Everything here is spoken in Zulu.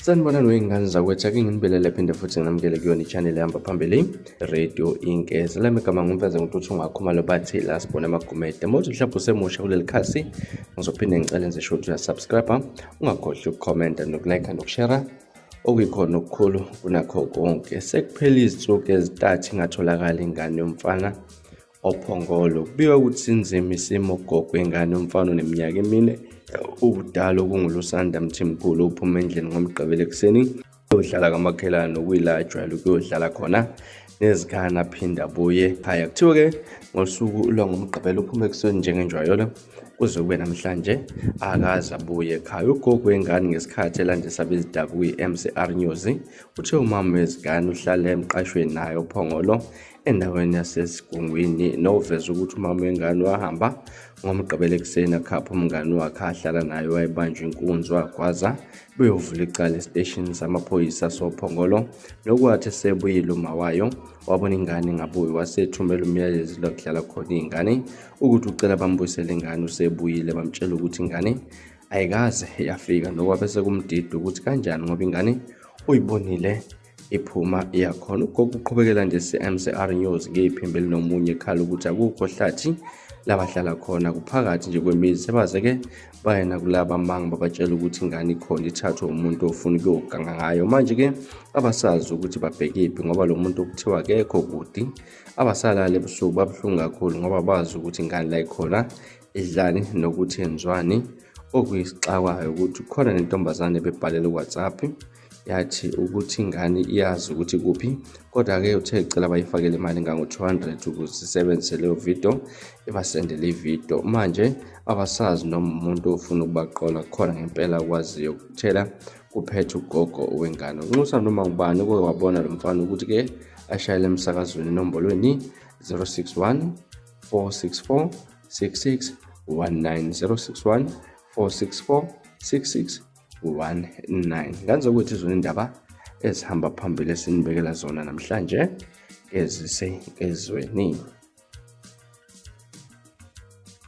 Sanibonani wey'ngane zakwethu, ake nginibelele phinde futhi nginamukele kuyona i-channel ehamba phambili Radio Inkeza. Lami igama ngumveze ngintuthu ngakhumalo bathi la sibona amagumede. Uma uthi mhlawumbe usemusha kuleli khasi, ngizophinde ngicele nje sho ukuthi uyasubscribe, ungakhohlwa ukukhomenta nokulike nokushare okuyikhona okukhulu kunakho konke. Sekuphele izinsuku ezintathu ingatholakali ingane yomfana oPhongolo. Kubikwa ukuthi sinzima isimo kugogo wengane umfana oneminyaka emine ubudala okunguLusanda Mthimkhulu ophuma endlini ngoMgqibelo ekuseni uyodlala kamakhelwane nokuyila ajwayele ukuyodlala khona nezingane aphinde abuye ekhaya. Kuthiwa-ke ngosuku lwangoMgqibelo uphume ekuseni njengenjwayelo kuze kube namhlanje akaze abuye ekhaya. Ugogo wengane ngesikhathi elandisa abezindaba kwi-MCR News uthe umama wezingane uhlala emqashweni naye oPhongolo endaweni yaseSigungwini noveza ukuthi umama wengane wahamba ngoMgqibelo ekuseni akhapha umngani wakhe ahlala naye wayebanjwa inkunzi wagwaza beyovula icala esiteshini samaphoyisa soPhongolo nokwathi esebuyile uma wayo wabona ingane ingabuyi wasethumela umyalezo la kudlala khona iy'ngane ukuthi ucela bambuyisele ingane usebuyile bamtshela ukuthi ingane ayikaze yafika nokwabe sekumdida ukuthi kanjani ngoba ingane uyibonile iphuma iyakhona. Ugogo uqhubekela nje se-MCR News ngephimbo elinomunye ekhala ukuthi akukho hlathi labahlala khona kuphakathi nje kwemizi sebaze-ke baye nakulaba mangi babatshela ukuthi ingane ikhona ithathwe umuntu ofuna ukuyoganga ngayo manje-ke abasazi ukuthi babhekephi ngoba lo muntu okuthiwa akekho kude abasalali ebusuku babuhlungu kakhulu ngoba bazi ukuthi ingane la ikhona idlani nokuthi yenziwani okuyisixakayo ukuthi kukhona nentombazane ebebhalela uWhatsApp yathi ukuthi ingane iyazi ukuthi kuphi kodwa-ke uthe cela bayifakele imali engango-200 ukuze isebenzise leyo video ibasendele ividiyo manje abasazi noma umuntu ofuna ukubaqola khona ngempela kwaziyo kuthela kuphethe ugogo wengane unxusa noma ngubani oke wabona lo mfana ukuthi-ke ashayele emsakazweni enombolweni 061 464 6619 061 464 66 19 ngane zokuthi izona indaba ezihamba phambili esinibekela zona namhlanje ezisekezweni.